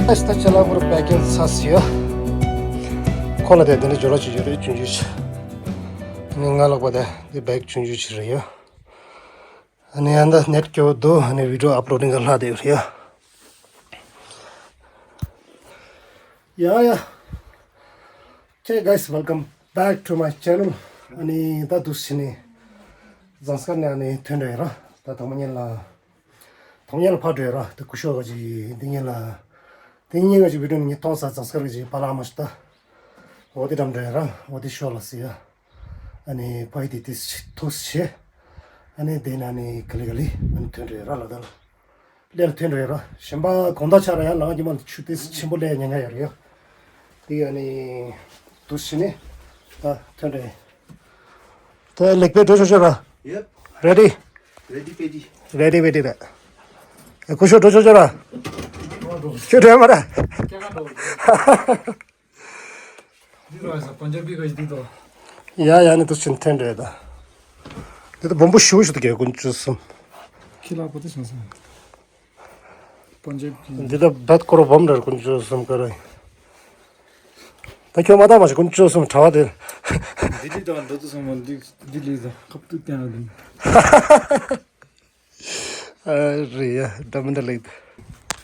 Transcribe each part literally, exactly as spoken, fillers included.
ཨ་ད་ཅ་ལག་པོར་པེ་ཀིང་ཚར་སོང་ཡ། ཁོ་ལ་དེ་དེ་འདྲ་འབྱོར་བ་ཅིག་ཡོད་རེད། ཆུང་ཆུང་ཞིག་ཨ་ནི་ང་ལག་པ་དེ་འདི་བེག་ཆུང་ཆུང་ཞིག་རེད་ཡ། ཨ་ནི་ཡང་ད་ནེཊ་སྐྱོ་བོ་འདུག་ཨ་ནི་བི་ཌིའོ་ཨབ་ལོ་ཌིང་ག་ལྷག་བསྡད་ཡོད་རེད་ཡ། ཡ་ཡ། Okay, guys, welcome back to my channel. ཨ་ནི་ད་འདུག་སེ་བྱས་ནས་ཟངས་དཀར་ནས་ཨ་ནི་ཐོན་འགྲོ་ཡ་ར། ད་དང་པོ་ཉིད་ལ་དང་པོ་ཉིད་ལ་ཕར་འགྲོ་ཡ་ར། ད་སྐུ་ཞབས་ཀྱི་འདི་ཉིད་ལ་འདི་ཉིད་ཀྱི་བི་ཌིའོ་ནི་ངས་མཐོང་ས། ཟངས་དཀར་གྱི་པ་ལགས་མ་ཞིག་ད་འོ་དེ་འགྲམ་འགྲོ་ཡ་ར། འོ་དེ་ཤོག་ལ་ཟེར་ཡ། ཨ་ནི་ཕ་ཡི་དེ་དེ་ཐུགས་སུ་ཆེ། ཨ་ནི་དེ་ན་ནི་ག་ལེ་ག་ལེ་ཨ་ནི་ཐོན་འགྲོ་ཡ་ར་ལ་ད་ལ། ལས་ལ་ཐོན་འགྲོ་ཡོད་ར། གཞན་པ་དགོང་དག་ཆ་ར་ཡང་ལངས་ཀྱི་མ་ཆུ་ཏོག་ཙམ་ཆེན་པོ་ལས་ཉེན་ཁ་ཡོད་རེད་ཡ། དེ་ཡ་ནི་དུ་ཕྱི་ནས་ད་ཐོན་འགྲོ་ཡོད། ད་ལེགས་པས་འགྲོ་ཆོག་ཆོག་ར། Yep. Ready? Ready, ready. Ready, ready ར། ཨེ་སྐུ་ཞབས་འགྲོ་ཆོག་ཆོག་ར། ཁྱོད་འགྲོ་ཡ་མ་ར། འདི་ར་ས་པན་ཇ་བི་ག་ཞིག་འདི་དོ། ཡ་ཡ་ནི་དུ་ཕྱིན་ཐོན་འགྲོ་ཡ་ད། འདི་ད་སྦོམ་པོ་ཞུ་ཞུ་དུ་གས་ཀུན་སྤྱོད་གསུམ། ཁྱི་ལ་པོ་དེ་བྱུང་སོང་། པན་ཇ་བི། འདི་ད་བད་ཀོ་རོ་སྦོམ་འདྲ་ཀུན་སྤྱོད་གསུམ་ཀ་ར། ད་ཁྱོད་མ་ད་མ་ཞིག་ཀུན་སྤྱོད་གསུམ་གྲྭ་བ་དེ། འདི་ལི་དང་འདི་དུ་སོང་བ་འདི་འདི་ལི་དང་ཁབ་ཏུ་བསྟན་ལ་འདི། ཨ་རེད་ཡ། འདྲ་མི་འདྲ་ལེགས།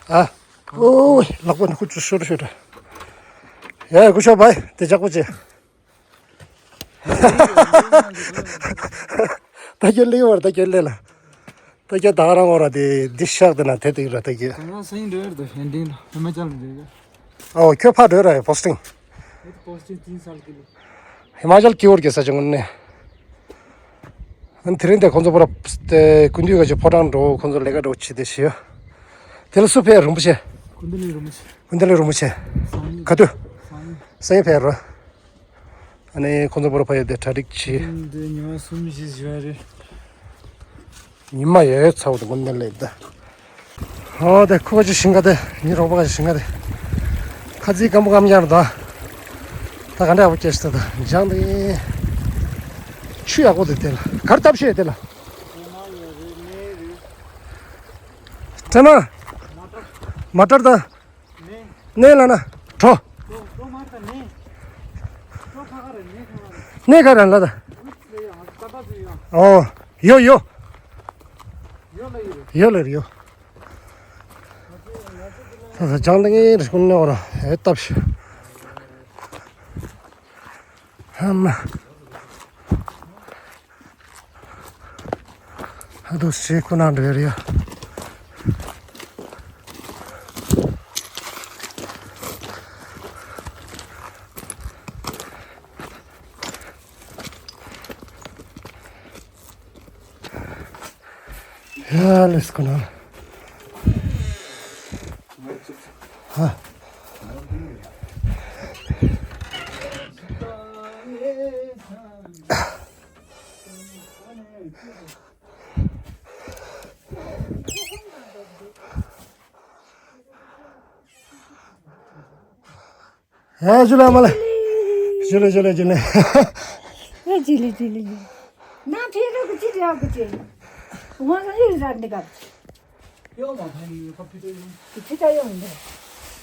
ཨ། ཨོ། ལག་པ་ནི་ཁུ་ཚུར་ཤོར་ཤོར། ཡ་སྐུ་ཞབས་བྷའི་དེ་ཇག་པོ་ཅེ། ད་ཁྱོད་ལེགས་བར་ད་ཁྱོད་ལེགས་ལ། ད་ཁྱོད་ད་ག་རང་འོ་ར་དེ་འདི་ཤག་དེ་ན་དེ་དེ་ར་ད་ཁྱོད། ད་ང་སེང་འདྲ་ཡར་དུ་ཧན་ཏིང་ལ་ཧི་མ་ཅལ་འདྲ་ཡ། ཨོ་ཁྱོད་ཕར་འགྲོ་ར་ཡ་པོ་སི་ཊིང་། ཡ་ད་པོ་སི་ཊིང་ཏིན་སལ་ཀི་ལི། ཧི་མ་ཅལ་ཀི་འོར་གྱི་ས་ཆ་ངོ་ནས། ཨ་ནི་དེ་རིང་དེ་ཁོང་ཚོ་པོ་ར་དེ་ཀུན་འདུས་ག་ཅིག་ཕོ་བྲང་འགྲོ་ཁོང་ཚོ་ལས་ཀ་འགྲོ་ཆེ་དེ་ཞིག་ཡོད། དེ་ལ་སུ་ཕེབས་རིན་པོ་ཆེ། ཀུན་ཏུ་ལས་རིན་པོ་ཆེ། ཀུན་ཏུ་ལས་རིན་པོ་ཆེ། སང་ཉིན། ག་དུས། སང་ཉིན། སང་ཉིན་ཕེབས་རོ། ཨ་ནི་ཁོང་ཚོ་པོ་ར་ཕ་ཡོད་དེ་གྲ་སྒྲིག་བྱེད། འདི་ཉི་མ་གསུམ་བཞི་བཞི་བ་རེད། ཉི་མ་ཡོད་ཚ་བོ་དེ་ཀུན་ཏུ་ལས་ད། ཨོ་དེ་ཁུ་ག་ཅིག་ཞིང་ཁ་དེ་ངའི་རོགས་པ་ག་ཅིག་ཞིང་ཁ་དེ། ཁ་རྩིས་སྐམ་པོ་སྐམ་ཡར་ད། ད་ག་འདྲ་བ་སྐྱེས་ཤི་ད་ད་འཇང་དེ། ཆུ་ཡག་པོ་དེ་དེ་ལ་གར་སྟབས་ཤེས་དེ་ལ། ཀྲེ་མ། མ་ཏར་ད། ནེ་ལ་ན། གྲོ། ནེ་ག་ར་ལ་ད། ཨོ། ཡོ་ཡོ། ཡོ་ལ་ཡོ། ད་ད་ཅང་ད་ངའི་རི་ཀུན་ནོ་ར་ཨེ་སྟབས་ཤིག་ཧ་མ། ཧ་དུ་སི་ཁོ་ན་འདྲ་རེད། ཡ་ལེས་ཁོ་ན། ཧ། ཨ་ཇུ་ལེ་མ་ལེ། ཇུ་ལེ་ཇུ་ལེ་ཇུ་ལེ། ཨ་ཇུ་ལེ་ཇུ་ལེ་ཇུ་ལེ། ན་ཕེ་རོ་གི་ཅི་རེ་གི་ཅི། ཝང་ཡིན་ར་འདི་ག་ཡོ་མ་ཕ་ཡིན་ཁ་ཕི་ཏོ་ཡོང་། ཁི་ཕི་ཏོ་ཡོང་འདི།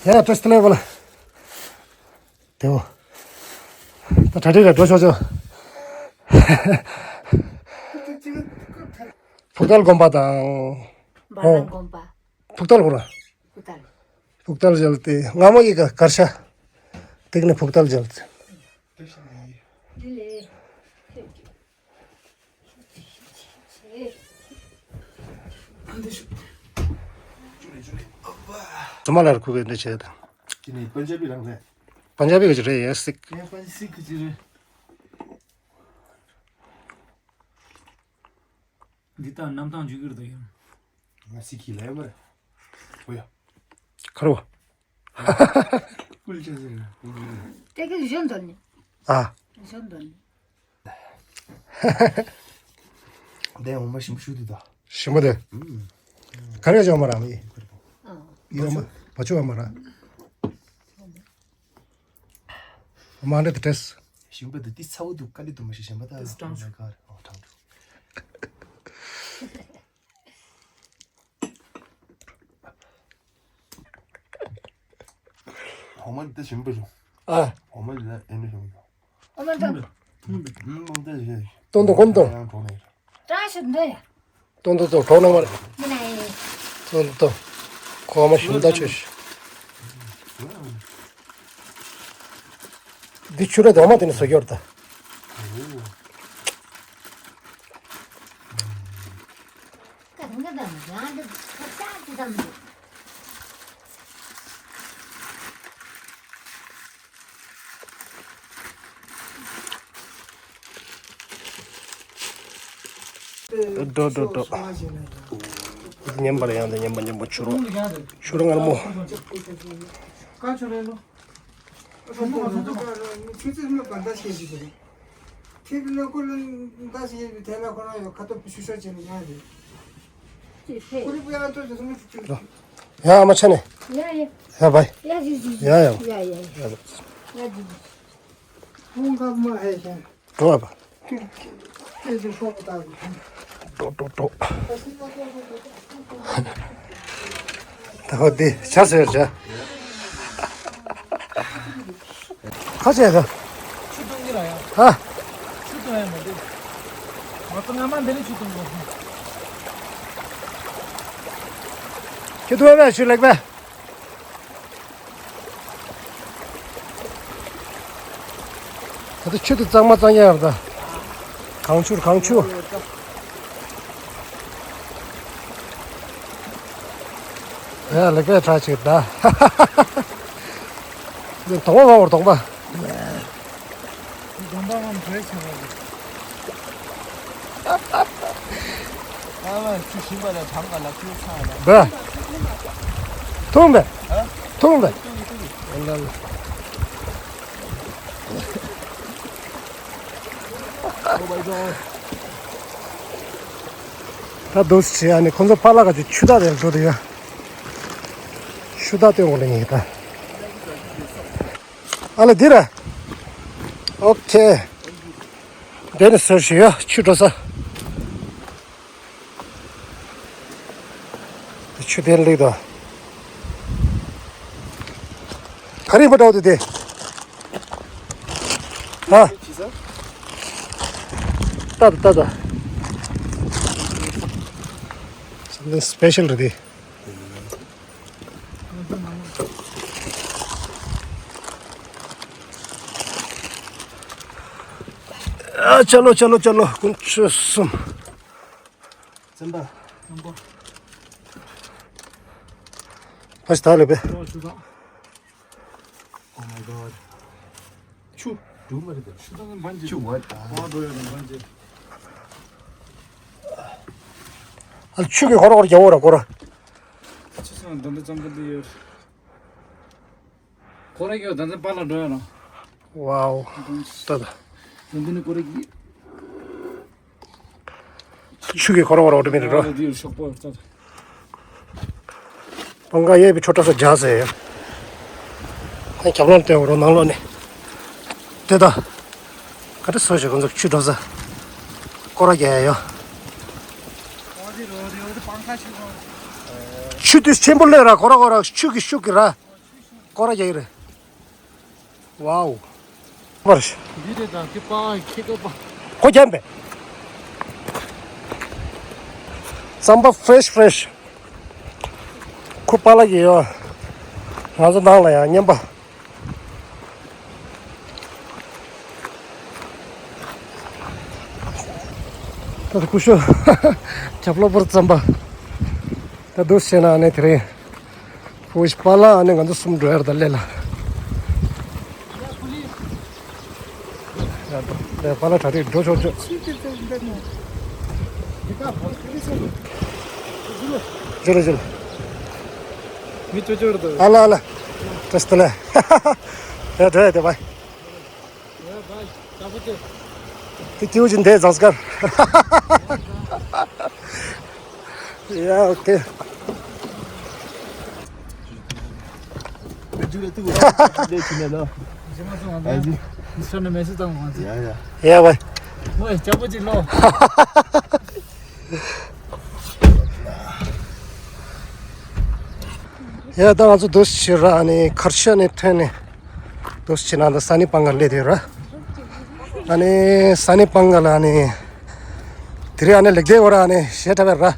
ཡ་ཏོ་སི་ཏི་ལེ་བ་ལ། དེའོ། ད་གྲ་སྒྲིག་ར་འགྲོ་ཆོག་ཆོག་ཕུག་ཏལ་དགོན་པ་དང་། འབའ་རང་དགོན་པ། ཕུག་ཏལ་གོ་ར། ཕུག་ཏལ། ཕུག་ཏལ་མཇལ་ཏེ་སྔ་མོ་ཡི་ག་གར་ཤ། དེ་ནས་ཕུག་ཏལ་མཇལ་ཏེ། ཚང་མ་ལ་ཁུ་གེ་འདྲ་བྱས་དང་། དེ་ནས་པན་ཇ་བི་རང་རེད། པན་ཇ་བི་ག་ཅི་རེད་ཡ་སིག་ངས་པན་སིག་གི་ཅི་རེད། འདི་ལྟར་གནམ་ཐང་འཇུག་གི་རེད་ཡང་། ང་སི་ཁི་ལ་ཡོད་མ་རེད། ཨོ་ཡ། ཁ་རོ། ཀུལ་ཅེ་ཟེར་ན། ཏེ་ཀེ་གཞོན་དོན་ནི། ཨ། གཞོན་དོན་ནི། དེ་འོ་མ་ཞིམ་པོ་ཞུ་དུ་ད། ཞིམ་པོ་དེ། ཨུམ། ག་རེ་ཅོ་མ་ར་མི། ཨ། ཡོ་མ་བ་ཅོ་མ་ར། མ་འདྲེ་དེ་ཏྲེས། ཞིམ་པོ་དེ་ཏི་ཚ་བོ་དུ་ཀ་ལི་དུ་མ་ཞིག་ཞིམ་པོ་ད། ཏི་སི་ཀྲང་ཆུ། ཨོ་ཀྲང་ཆུ། ཐོག་མ་འདི་ཞིམ་པོ་བྱུང་། ཨ། ཐོག་མ་འདི་ཨེ་ནི་བྱུང་། ཨ་མ་འདྲ། ཨུམ་ཏེ་ཞེས། ཏོང་ཏོ་ཁོམ་ཏོ། ཡང་གྲོགས་ནས། བཀྲ་ཤིས་བདེ། ཏོང་ཏོ་ཏོ་གྲོགས་ནང་མར། མི་ནའི། ཏོང་ཏོ། ཁོ་མ་ཞིམ་ད་ཆོས། འདི་ཆུ་ར་དོ་མ་དེ་ནི་སོ་ཡོར་ད། འགྲོ་འགྲོ་འགྲོ། ཉན་པ་ལ་ཡང་དང་ཉན་པ་ཉན་པ་ཆུ་རོ། ཆུ་རོ་ངར་མོ། ཆུ་ཚོད་སྨོན་པ་འདྲ་ཤེས་ཞིག་རེད། ཁྱེད་ཀྱི་ལ་ཁོ་ལ་འདྲ་ཤེས་པའི་ཐད་ལ་ཁོ་རང་ཡོད་ཁ་ཐོབ་ཤུ་ཤ་བྱས་ནས་ཡང་རེད། ཁོ་རི་པུ་ཡང་ཐོབ་ཅེས་སྨོན་ཅིག་ཅིག་ཡ་ཨ་མ་ཆ་ནས། ཡ་ཡ། ཡ་བའི། ཡ་ཡ་ཡ། ཡ་ཡ་ཡ། ཡ་ཡ་ཡ། ཁོང་ཁ་མ་ཧེ་ཤ། འགྲོ་བ། ཁྱེད་ཀྱི་ཤོག་བུ་ལྟ་བུ། འགྲོ་འགྲོ་འགྲོ། ད་ཧོ་དེ་ཆ་ཟེར་བྱ། ཁ་ཆེ་ག་ཆུ་བཏུང་གི་ར་ཡ། ཧ། ཆུ་བཏུང་ཡ་མ་འདུག་ང་ཚོ་སྔ་མ་འདི་ནས་ཆུ་བཏུང་དགོས། ཁྱེད་ཐུ་བ་ཆུ་ལེགས་པས། ད་ལྟ་ཆུ་དེ་གཙང་མ་གཙང་རྐྱང་རེད་ད། གངས་ཆུ་གངས་ཆུ། ཡ་ལེགས་པས་གྲགས་ཆེ་ད། འདི་དོང་པ་མང་བར་དོང་པ། དོང་པ་མང་བྲོས་ཆེ་བ་རེད། ཨ་མ་ཆུ་ཞིམ་པ་ལ་གྲང་ག་ལ་ཁྱོད་ཚ་ལ། འདི། ཐུང་བས། ཨ། ཐུང་བས། ཐུང་གི་ཐུང་གི། ཨོ་མའི་གོཌ། ད་འདུག་སེ་བྱས་ཨ་ནི་ཁོ་ཚོ་ཕ་ལ་ག་ཅིག་ཆུ་དག་རེད་འགྲོ་དེ་ཡ། ཆུ་དག་སྟོན་དགོས་ལ་ཡིན་ད། ཨ་ལ་འདི་ར། ཨོ་ཁེ། དེ་ནི་ཟེར་ཞིག་ཡ་ཆུ་འགྲོ་ས། ཆུ་དེ་ལེགས་དང་། ག་རེ་ཡིན་པ་འདྲ་བོ་དེ་དེ། ཧ། ལྟ་དང་ལྟ་དང་། Something special རེད་དེ། ཨ་ཅ་ལོ་ཅ་ལོ་ཅ་ལོ། དཀོན་མཆོག་གསུམ། བཙན་པ། བཙན་པ། ཕ་ཤི་ད་ལེ་པེ། ཨོ་ཆུ་ཚང་། Oh my god། ཆུ། འབྲུ་མ་རེད་དེ། ཆུ་ཚང་གི་འབའ་འབྱེད། ཆུ་འབའ། ཨ་འགྲོ་ཡོད་ནི་འབའ་འབྱེད། ཨ་ཆུ་གི་ཧོ་ར་ཧོ་ར་རྒྱག་འོ་ར་ཀོ་ར། ཆུ་ཚང་འདི་འདྲ་ཙམ་པོ་འདི་ཡོད། ཀོ་ར་གི་ད་ལྟ་པཱ་ལགས་འགྲོ་ཡོད་ནོ། ཝའོ། ད་ད། འདི་ནི་ཀོ་ར་གི། ཆུ་གི་ཁོ་རང་ཁོ་རང་འགྲོ་མི་རེད་རོ། ཨ་འདི་ཡོད་ཤོག་པོ་ད། པང་ཁ་གཡས་པའི་ཆོ་འཕྲུལ་ས་རྒྱག་ཟེར། ཨ་རྒྱབ་ལོགས་བལྟས་འོ་རོ་ནང་ལོགས་ནས། དེ་ད། ག་འདྲ་བཟོ་ཞིག་ཁོ་ཚོ་ཆུ་འགྲོ་ས། ཀོ་ར་རྒྱག་ཡ་ཡོད། ཆུ་དུས་ཆེན་པོ་སླེབས་ར་ཁོ་ར་ཁོ་ར་ཆུ་གི་ཤུགས་ཀྱིས་ར། ཀོ་ར་རྒྱག་གི་རེད། ཝའོ། པར། འདི་རེད་ད་ཁྱི་པ་ཁྱི་ཀ་པ། ཁོ་རྒྱབ་པས། རྩམ་པ་ཕི་རེ་ཤི་ཕི་རེ་ཤི། ཁོ་པཱ་ལགས་ཀྱི་ཡོད། ང་ཚོ་ནང་ལ་ཡང་རྔན་པ། ད་ལྟ་སྐུ་ཞབས་རྒྱབ་ལོགས་པར་རྩམ་པ། ད་འདུག་བྱས་ན་ཨ་ནི་དེ་རིང་། ཕུ་ཤི་པཱ་ལགས་ཨ་ནི་ང་ཚོ་གསུམ་འགྲོ་ཡར་ད་ལས་ལ། ཡ་ད་པཱ་ལགས་གྲ་སྒྲིག་འགྲོ་ཆོག་ཆོག་ཇུ་ལ་ཇུ་ལ། མི་ཅོ་ཅོ་རེད་ད། ཨ་ལ་ཨ་ལ། བཀྲ་ཤིས་བདེ་ལེགས། ཡ་འགྲོ་ཡ་དེ་བའི། དེ་ཀྱིའུ་ཅིན་དེ་ཛངས་ཀར། ཡ་ཨོ་ཁེ། ཡ་བའི། ཡ་ད་ང་ཚོ་འདུག་སེ་བྱས་ར། ཨ་ནི་ཁར་ཤ་ནས་ཐོན་ནས་འདུག་སེ་བྱས་ན་ད་ས་ནི་པང་ག་སླེབས་དེ་ར། ཨ་ནི་ས་ནི་པང་ག་ལ་ཨ་ནི་དེ་རིང་ཨ་ནི་ལེགས་བདེ་བོ་ར། ཨ་ནི་གཞས་འཁྲབ་པ་ར། ག་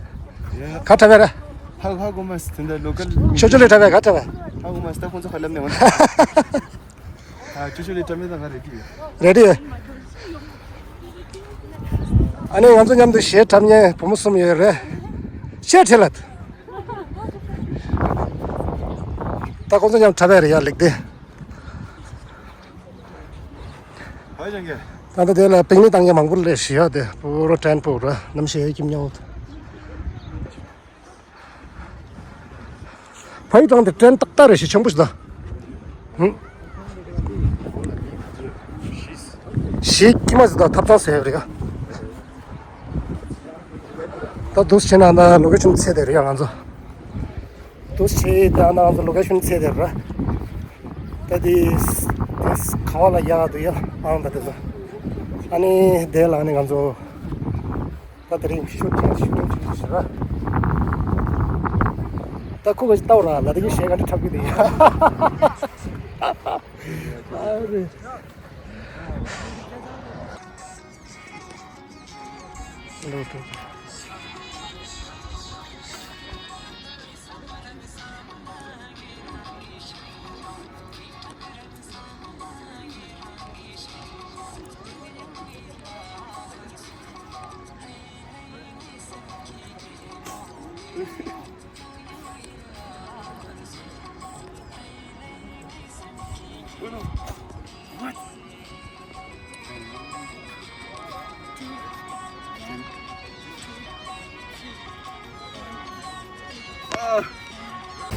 འཁྲབ་པ་ར། ཧ་ཧ་གོ་མ་སི་དེ་འདྲ་ལོ་ཀལ་ཆོ་ཆོ་ལེ་འཁྲབ་པ་ག་འཁྲབ་པ། ཧ་གོ་མ་སི་ད་ཁོང་ཚོ་ཧ་ལམ་ནས་འོང་། ཨ་ཅོ་ཅོ་ལེ་ཏྲ་མེ་ད་ང་རེ་ཌི་ཡོད། རེ་ཌི་ཡོད། ཨ་ནི་ང་ཚོ་མཉམ་དུ་གཞས་འཁྲབ་མཁན་བུ་མོ་གསུམ་ཡོད་རེད། གཞས་འཁྲབ་ལ། ད་ཁོང་ཚོ་མཉམ་འཁྲབ་ཡ་རེད་ཡ་ལེགས་དེ། ད་ལྟ་དེ་ལ་པིག་ནིག་བཏང་མཁན་མང་པོ་སླེབས་ཤག་ཡ་དེ་པུ་རོ་ཊན་པུ་ར་གནམ་གཤིས་ཡ་ཁྱིམ་ཉག་འོ། ཕ་ཡུལ་དང་དེ་ཊན་ཏག་ཏག་རེད་ཤི་ཆེན་པོ་ཞིག་ད། ཧུམ། ཤི་ཀི་མ་ཟི་ད་ཐབ་ཚང་ཟེར་རེད་ཡ། ད་འདུག་སེ་བྱས་ན་ད་ལོ་ཀེ་ཤན་ཚེ་དེ་རེད་ཡ་ང་ཚོ། འདུག་སེ་བྱས་ད་ང་ཚོ་ལོ་ཀེ་ཤན་ཚེ་དེ་ར། ད་དེ་ཁ་བ་ལ་ཡག་འདུག་ཡ་ཨང་ད་དེ་ཚོ། ཨ་ནི་དེ་ལ་ཨ་ནི་ང་ཚོ། ད་དེ་རིང་ཤུ་ཊིང་ཤུ་ཊིང་བྱེད་ཀྱི་ཟེར་ར། ད་ཁོ་ག་ཅི་ལྟ་བ་ར་ལ་དེ་གི་གཞས་ག་འདྲ་འཁྲབ་ཀྱི་འདུག་ཡ། ཨ་རེ།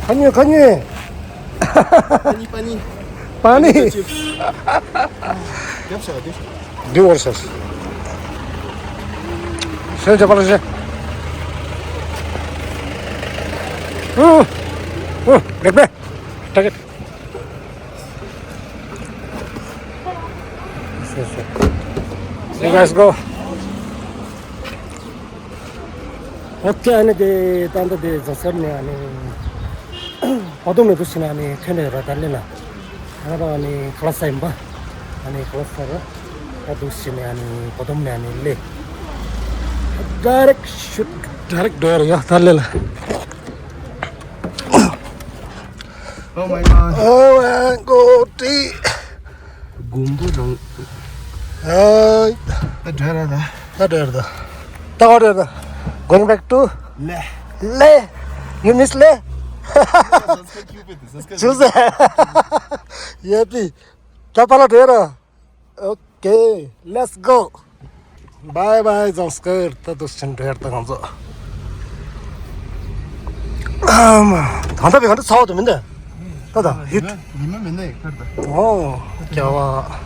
ཁ་ཉོས། ཁ་ཉོས། པ་ནི། པ་ནི། རྒྱབ་ཤ་རྒྱབ་ཤ། འདི་བར་ཤ། ཤ་ཇ་པ་ལ་ཤ། ཨུ། ཨུ། རེག་པེ། ཊ་གེ་ཊི། སོ་སོ། You guys go. ཨོ་ཁེ། ཨ་ནི་དེ་ད་ལྟ་དེ་རྫོང་སར་ནས་ཨ་ནི་བོ་དོམ་ནས་འདུག་སེ་ནས་ཨ་ནི་ཐོན་ནས་ར་ད་ལེ་ལ། ཨ་ནི་ཁ་ལག་ཟ་ཡིན་པ། ཨ་ནི་ཁ་ལག་ཟ་ར། ད་འདུག་སེ་ནས་ཨ་ནི་བོ་དོམ་ནས་ཨ་ནི་ལེ། ཌའི་རེག་ཤུད་ཌའི་རེག་འགྲོ་ཡ་རེད་ཡ་ད་ལེ་ལ། Oh my god. Oh my god. Gumbo rang. Hey. ད་འདྲ་ར་ད། ད་འདྲ་ར་ད། ད་འདྲ་ར་ད། Going back to ལེ། ལེ། You miss ལེ། Subscribe ཡོད་པས་དེ་subscribe ཅུ་ཟེ། ཡེ་པི། ད་པ་ལ་འདྲ་ར། Okay, let's go. Bye bye རྫོང་སྐར། ད་འདུག་སེ་འགྲོ་ཡ་རེད་ད་ང་ཚོ། ཨ་མ། ད་ལྟ་བའི་ག་འདྲ་ཚ་བ་དུ་མིན་ད། ད་ད་ཡུད། ཉི་མ་མི་ནས་ཁར་ད། ཨོ། རྒྱལ་བ།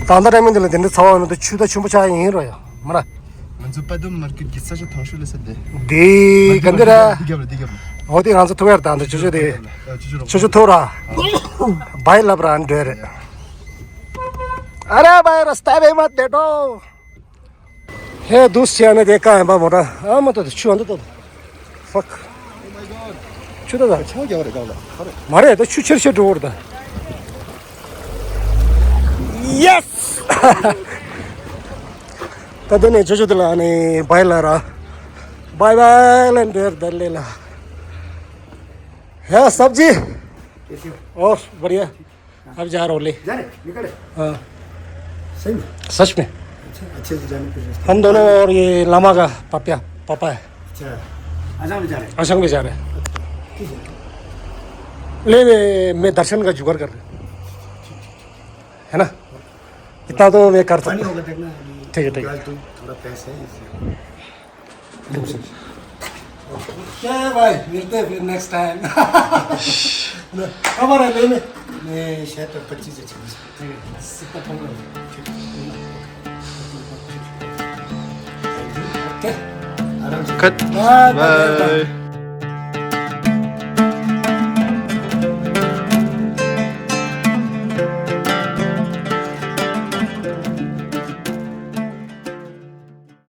ད་ལྟ་ཊའི་མིང་འདི་ལ་དེ་འདྲ་ཚ་བ་ཡོད་ན་ད་ཆུ་ད་ཆེན་པོ་ཆགས་ཡིན་རོ་ཡ། མ་ར། ང་ཚོ་པ་དུམ་མར་ཀེ་ཊི་གི་ས་ཆ་ཐང་ཤོས་ལ་ས་དེ། འདི་ག་འདི་ར། འདི་རྒྱབ་ལ་འདི་རྒྱབ་ལ། འོ་དེ་ང་ཚོ་ཐུག་ཡར་དང་འདི་ཆུ་ཆུ་དེ། ཨ་ཆུ་ཆུ་རོ། ཆུ་ཆུ་ཐུག་ར། བའི་ལབ་ར་འདྲ་རེད། ཨ་ར་བའི་ར་སྟ་བའི་མ་དེ་འགྲོ། ཧེ་འདུག་སེ་ནས་དེ་ཀ་ཡིན་པ་མོ་ར། ཨ་མ་ཏོ་ཆུ་འདི་ཏོ། Fuck. ཆུ་ད་ད། ཆང་རྒྱག་རེད་གང་ལ། མ་རེད་ད་ཆུ་ཆེར་ཆེར་འགྲོ་བར་ད། Yes. ད་དེ་ནས་ཇོ་ཇོ་དེ་ལ་ནི་བའི་ལ་ར། Bye bye ལ་འདྲེར་ད་ལེ་ལ། ཡ་སབ་ཇི། कैसे हो? और बढ़िया। अब जा रहा हूँ ले। जा रहे? निकल रहे? हाँ। सही में? सच में। अच्छा, अच्छे से जाने के लिए। हम दोनों और ये लामा का पापिया, पापा है। अच्छा। आशांग भी जा रहे हैं? आशांग भी जा रहे हैं। ठीक है। ले, मैं, मैं दर्शन का जुगाड़ कर रहा हूँ। है ना? इतना तो मैं कर सकता हूँ। पानी होगा देखना, अभी ठीक है, ठीक है। फिलहाल तो थोड़ा पैसे है इसलिए। क्या है भाई, मिलते हैं फिर नेक्स्ट टाइम। खबर है लेने। मैं शायद पच्चीस से छब्बीस। ठीक है। कितना कम है? ओके। आराम से। Cut. Bye, bye, bye. Bye.